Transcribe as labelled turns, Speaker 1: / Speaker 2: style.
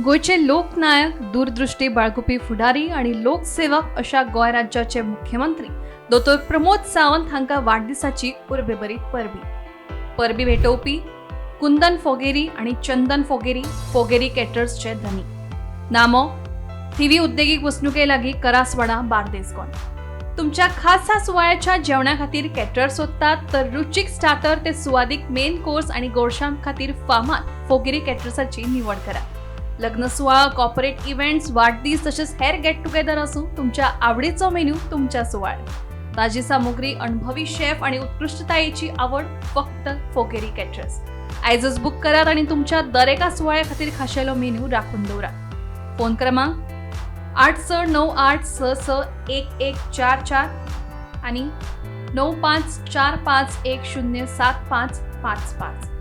Speaker 1: गोंयचे लोकनायक, दूरदृश्टी बाळगुपी फुडारी आनी लोकसेवक अशा गोंय राज्याचे मुख्यमंत्री दोतोर प्रमोद सावंत हांकां वाडदिसाची उर्बेभरीत परबी. परबी भेटोवपी कुंदन फोगेरी आनी चंदन फोगेरी, फोगेरी कॅटर्सचे धनी. नामो थिवी उद्देगीक वसणुके लागीं, करासवाडा, बार्देस, गोंय. तुमच्या खासा सुवाळ्याच्या जेवणा खातीर कॅटर सोदतात तर रुचीक स्टार्टर ते सुवादीक मेन कोर्स आनी गोडशां खातीर फामाद फोगेरी कॅटर्साची निवड करा. लग्न सुवाळा, कॉर्पोरेट इव्हेंट्स, वाढदीस तसेच हेर गेट टुगेदर आसूं, तुमच्या आवडीचो मेन्यू तुमच्या सुवाळ्यात. ताजी सामुग्री, अणभवी शेफ आणि उत्कृष्टतायेची आवड, फक्त फोगेरी कॅटर्स. आयजच बुक करात आणि तुमच्या दरेका सुवाळ्या खातीर खाशेलो मेन्यू राखून दवरात. फोन क्रमांक 8698661144 आणि 9545107555.